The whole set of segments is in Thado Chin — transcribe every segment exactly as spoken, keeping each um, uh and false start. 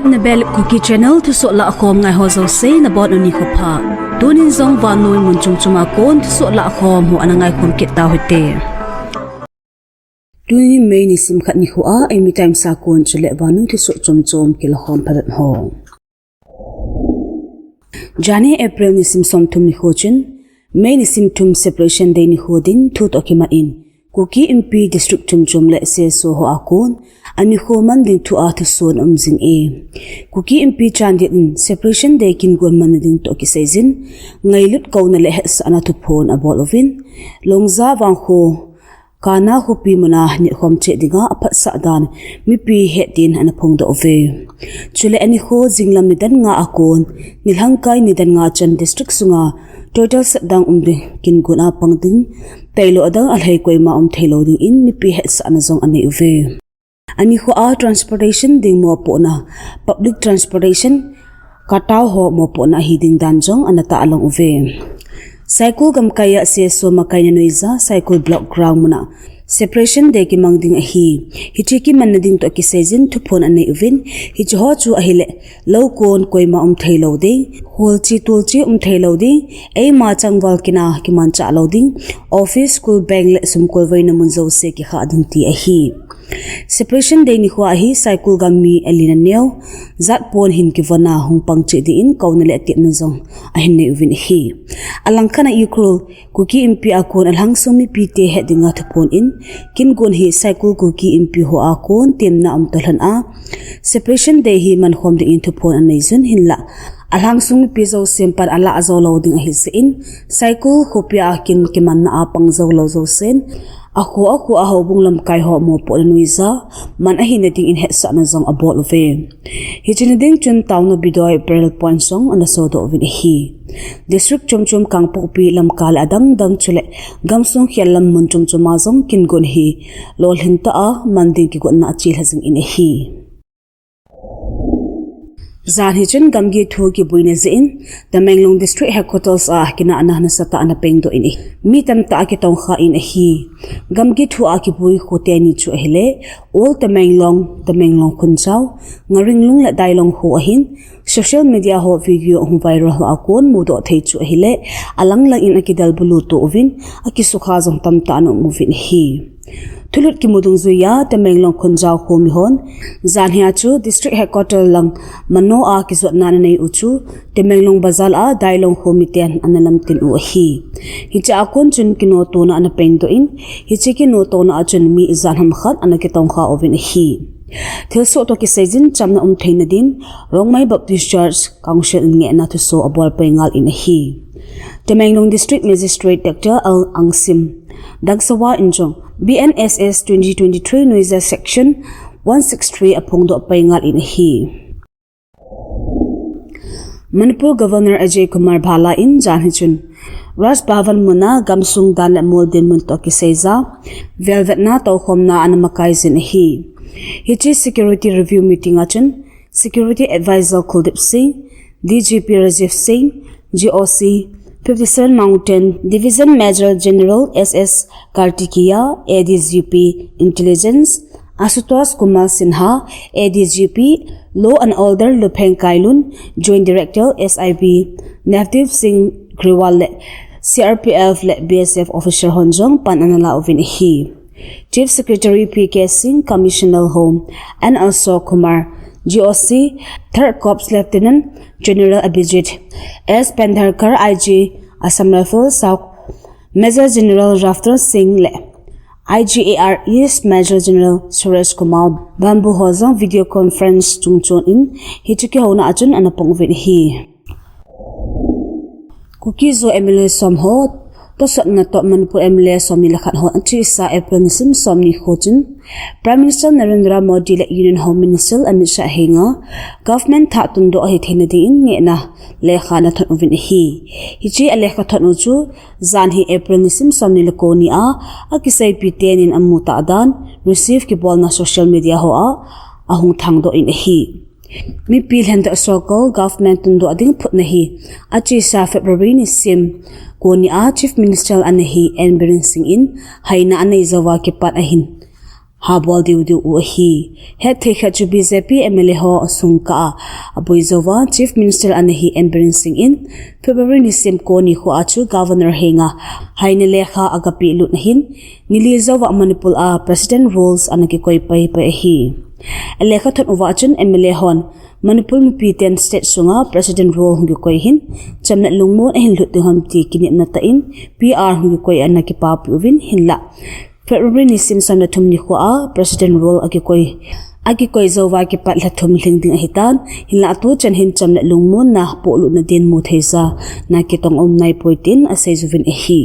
Nabel Kuki Channel thusoh lahkhom ngai ho jouse nabonun nikho pha. Tunin jong vannoi mun chom chom a kon thusoh lahkhom ho ana ngaikhom kit tauhite. Tuni May nisim khat nikho a Eimi Times a kon chule vannoi thusoh chom chom kilakhom phabep ho. Janhi April nisim somthum nikho chun, May nisim thum Separation Day nikho ding thu toh kimat in, Kuki Inpi district chom chom le C S O ho a kon, anikho man ding thu a thusoh ana um jing e. Kuki Inpi Chandel in Separation Day kin gon man ding toh kisai jin, ngailut kouna le hetsahna thuphon abol uvin, Longja Vangkho, Kana khopi muna nitkhom cheh dinga aphatsah dan mipi hetdin ana phongdoh uve. Chule anikho jinglam nidan nga a kon, nilhangkai nidan nga chan district sunga total shutdown um ding, kin gon a pang ding, tailou adang alhai koima um theilou dingin mipi hetsahna jong anei uve. Anikho a transportation ding mopohna, public transportation, katao ho mopohna ahi ding dan jong ana tahlang uve. Saikul gamkai a C S O makaina noija Saikul Block Ground muna Separation Day kimang ding ahi. Hiche kimanna ding toh kisai jin thuphon anei uvin, hiche ho chu ahile, lou kon koima um theilou ding, holchi tolchi um theilou ding, eima changval kina kimanchah lou ding, office, school, bank le sumkolveina mun jouse kikhah ding ti ahi. Separation Day nikho a hi Saikul gam mi alina neo, jat pon hin kivon a hung pang cheh dingin kouna le atepna jong ahin nei uvin ahi. Alangkhat a Ukhrul, Kuki Inpi a kon alhangsung mipite het dinga thuphon in, kin gon hi Saikul Kuki Inpi ho a kon temna um toh lhon a, Separation Day hi mankhom dingin thuphon anei jun hinlah, alhangsung mipi jousen pan alah jou lou ding ahi jeh in, Saikul khopi a kin kimanna a pang jou lou jousen, akho akho a houbung lamkai ho mopohna noija man ahina dingin hetsahna jong abol uve. Hiche ni ding chun taona Bidoi barrel point jong ana sodoh uvin ahi. District chom chom Kangpokpi, Lamka le adang dang chule gamsung khel lam mun chom chom a jong kin gon hi lolhing tah a man ding kigotna achelha jingin ahi. Janhi chun gamgi thu kibuina jeh in, Tamenglong District Headquarters a kinahna nasatah a ana pengdoh in ahi. Mi tamtah akitongkha in ahi. Gamgi thu a kibui kho teni chu ahile, Old Tamenglong, Tamenglong Khonjao, Ngaringlung le Dailong kho ahin, social media ho video ahung viral ho a kon mudoh thei chu ahile, alanglang in akidel bulu to uvin, akisukha jong tamtah ana um uvin ahi. Thulut kimu dungjuiya Tamenglong Khonjao kho mihon, janhi a chu District Headquarter lang mano a kijotna ana nei u chu, Tamenglong Bazar a Dailong kho miten ana lamtin u ahi. Hiche a kon chun kinotona ana pengdoh in, hiche kinotona a chun mi ijat ham khat ana kitongkha uvin ahi. Thilsoh toh kisai jin chamna um theina din, Rongmei Baptist Church Council in ngehna thusoh abol pai ngal in ahi. Tamenglong District Magistrate Doctor L Angsim Dangsawa in jong, B N S S twenty twenty-three noija Section one six three aphongdoh pai ngal in ahi. Manipur Governor Ajay Kumar Bhalla in janhi chun, Raj Bhavan muna gamsung dan le mol dinmun toh kiseija velvetna toukhomna ana makai jin ahi. Hiche security review meeting a chun, Security Advisor Kuldeep Singh, D G P Rajiv Singh, G O C fifty-seven Mountain Division Major General S S Kartikeya, A D G P Intelligence Ashutosh Kumar Sinha, A D G P Law and Order Lupheng Kailun, Joint Director S I B Navdeep Singh Grewal le C R P F le B S F officer hon jong pan ana la uvin ahi. Chief Secretary P K Singh, Commissioner Home, N Ashok Kumar, G O C, Third Corps Lieutenant General Abhijit S Pendharkar, I G Assam Rifles South, Major General Rafter Singh le I G A R East Major General Suresh Kumar Bambu ho jong video conference chungchon in hiche kihouna a chun ana pang uvin ahi. Kuki Zo M L A som ho tosotna toh Manipur M L A somni le khat hon achesa April nisim somni kho chun Prime Minister Narendra Modi le Union Home Minister Amit Shah henga government thah tundoh ahi theina dingin ngehna lekha ana thot uvin ahi. Hiche a lekha thot u chu janhi April nisim somni le ko ni a akiseipi tenin amu tah dan receive kibolna social media ho a ahung thangdoh in ahi. Mipi lhendoh circle government tundoh ding phutna hi achesa February nisim ko ni a Chief Minister ana hi N Biren Singh in haina anei jouva kipat ahin habol diu diu u ahi. Hetthei khat chu B J P M L A ho asung kah a aboi jouva Chief Minister ana hi N Biren Singh in February nisim ko nikho a chu Governor henga haina lekha agapeh lut ahin, nili jouva Manipur a President Rules ana kikoi pai pai ahi. Alekha thot uva chun M L A hon Manipur mipiten state sunga President Rule hung kikoi hin, cham le lungmon ahin lut ding ham ti kinepna tah in P R hung kikoi ana kipapi uvin hinlah February nisim som le thum nikho a President Rule akikoi, akikoi jouva kipat lha thum lhing ding ahitan, hinlah tuchan hin cham le lungmonna pohlutna dinmun theisa na kitong um naipoi tin asei uvin ahi.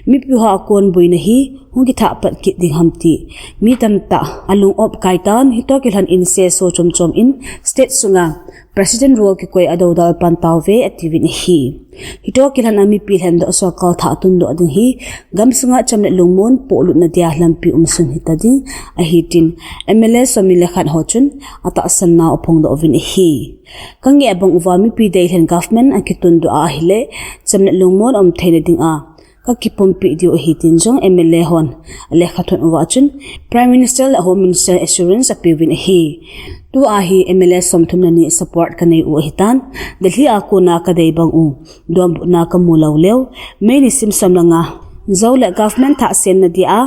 Mipi ho a kon boina hi hung kithah pat kit ding ham ti mi tamtah alung op kai tan, hitoh kilhon in seso chom chom in state sunga President Rule kikoi adoudal pan tauve atiuvin ahi. Hitoh kilhon a mipi lhendoh sorkar thah tundoh ding hi gamsunga cham le lungmon pohlutna dia lampi umsun hita ding ahi tin M L A somni le khat ho chun atahsan nau aphongdoh uvin ahi. Kangeh bang uva mipi deilhen government akitundoh a ahile cham le lungmon um theina dinga kakipumpi diu ahi tin jong M L A hon alekha thot uva chun Prime Minister le Home Minister assurance apeuvin ahi. Tua hi M L A somthum le ni support kanei u ahitan, Delhi a kona kadei bang u donbutna kamu lou leu, May nisim som le nga jou le government thah semna dia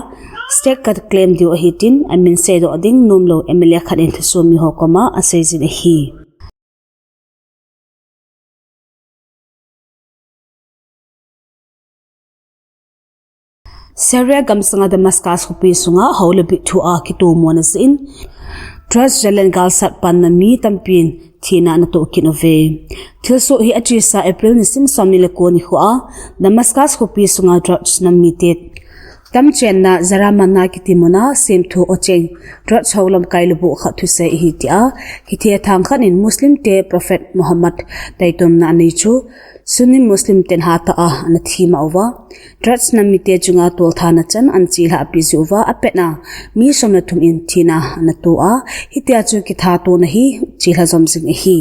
state kaclaim diu ahi tin amin seidoh ding nomlou M L A khat in thusomi ho koma aseijin ahi. Syria gamsunga Damascus khopi sunga hou le bit thua kitomona jeh in Druze jalen galsat panna mi tampin thina anatoh kit uve. Thilsoh hi achesa April nisim somni le ko nikho a Damascus khopi sunga Druze nam mite tamchenna Zahra Manna kiti muna semthu ocheng Druze hou lamkai lubuh khat thusei ahi tia kithethang khat in Muslim te Prophet Muhammad taitomna anei chu Sunni Muslim ten hatah a anathima uva, Druze nam mite chunga tolthana chan anachelhahpi jeh uva apetna mi som le thum in thina anatoh a, hitia chu kithatona hi chelha jom jing ahi.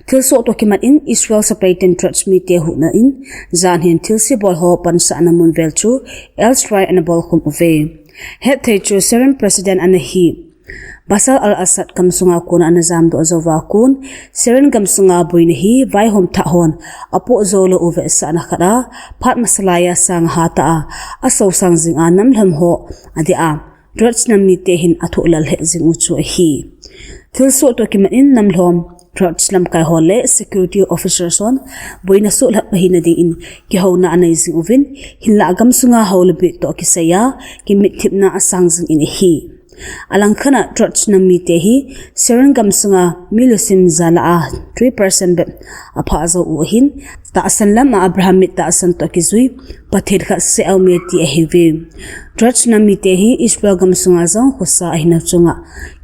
Thilsoh toh kimat in Israel sepai ten Druze mite huhna in jan hin thilse bol ho pansahna mun vel chu airstrike anabolkhum uve. Hetthei chu Syrian President ana hi Bashar al-Assad gamsunga kona anajamdoh jouva kon Syrian gamsunga boina hi vaihom thah hon apoh joulou u vetsahna khat a phat masalaiya sang hatah a asosang jinga namlhom ho adeh a Druze nam mite hin athohlal lheh jing u chu ahi. Thilsoh toh kimat in namlhom Druze lamkai ho le security officers hon boina sohlhap ahina dingin kihouna anei jing uvin, hinlah gamsunga hou le bit toh kisaiya kimitthipna asang jingin ahi. Alangkhat a Druze nam mite hi Syrian gamsunga mi lusim jalah a three percent bep aphah jou u ahin, tahsan lam a Abrahamic tahsan toh kijui Pathen khat seh aume ti ahiuve. Druze nam mite hi Israel gamsunga jong khosa ahina chunga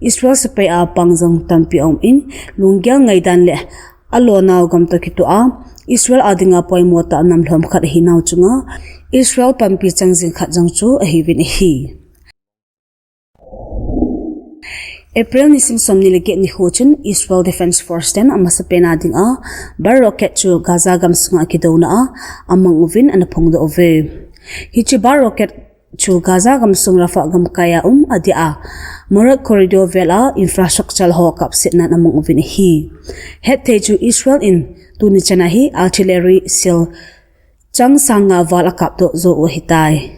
Israel sepai a pang jong tampi aum in, lunggel ngaidan le alonau gam toh kitoh a Israel a dinga poimo tah namlhom khat ahinau chunga Israel panpi chang jing khat jong chu ahiuvin ahi. April nisim somni le get nikho chun Israel Defense Force ten amasapen a dinga bal rocket chu Gaza gamsunga kidouna a amang uvin anaphongdoh uve. Hiche bal rocket chu Gaza gamsung Rafah gamkai a um adeh a Murad Corridor vel a infrastructure ho kapsetnan amang uvin ahi. Hetthei chu Israel in tuni chan a hi artillery shell chang sang nga val akapdoh jou u ahitai.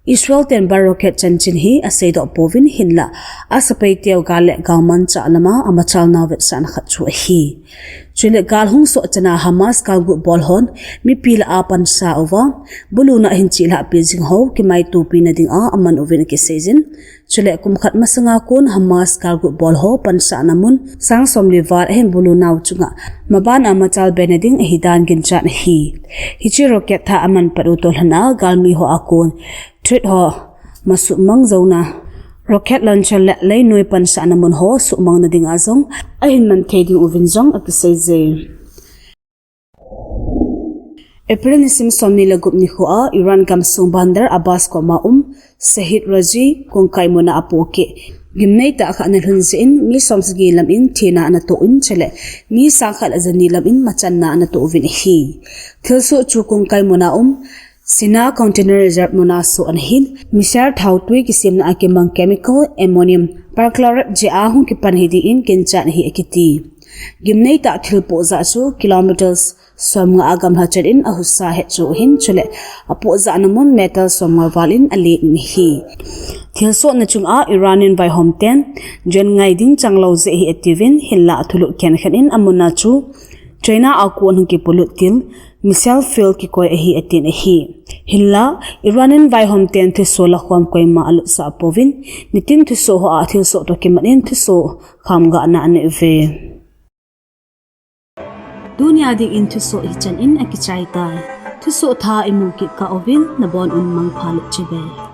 Israel ten bal rocket chanchin hi aseidoh pouvin, hinlah asepai teu gal le galmanchah lama amachal nau vetsahna khat chu ahi. Chule gal hung soh chan a Hamas galgut bol hon mipi lah a pansa uva, buluna hin chelhahpi jing ho kimaitopi na dinga aman uvin akiseijin, chule kum khat masanga kon Hamas galgut bol ho pansahna mun sang som le val ahin bulunau chunga maban a machal be na ding ahidan ginchat ahi. Hiche rocket thah aman pat u toh lhon a galmi ho a kon threat ho masuhmang jouna rocket launcher le leinoi pansahna mun ho suhmang na dinga jong ahin man thei ding uvin jong akiseije. April nisim somni le gup nikho a Iran gamsung Bandar Abbas koma um Shahid Razi kongkai muna apohkeh gimnei tah khat ana lhun jeh in mi somsagi lam in thina anatoh in, chule mi sang khat le jani lam in machanna anatoh uvin ahi. Thilsoh chu kongkai muna um Sina Container Reserve muna soh ana hin, missile thaotui kisemna a kimang chemical ammonium perchlorate jeh a hung kipan hi dingin ginchat ahi akiti. Gimnei tah thil pohjah chu kilometers somnga a gamla chan in ahusa hetchu ahin, chule apohjahna mun meter somnga val in alen in ahi. Thilsohna chunga Iran in vaihom ten jon ngai ding changlou jeh ahi atiuvin, hinla athulut khenkhat in amuna chu China a kon hung kipolut til missile field kikoi ahi atin ahi. Hinla Iran in vaihom ten thusoh lakhom koima alutsah pouvin, nitin thusoh hoa thilsoh toh kimat in thusoh khamgahna anei uve. Tunia dingin thusoh hichan in akichai tai. Thusoh thah imu kit kah uvin nabon un mangpha le chibai.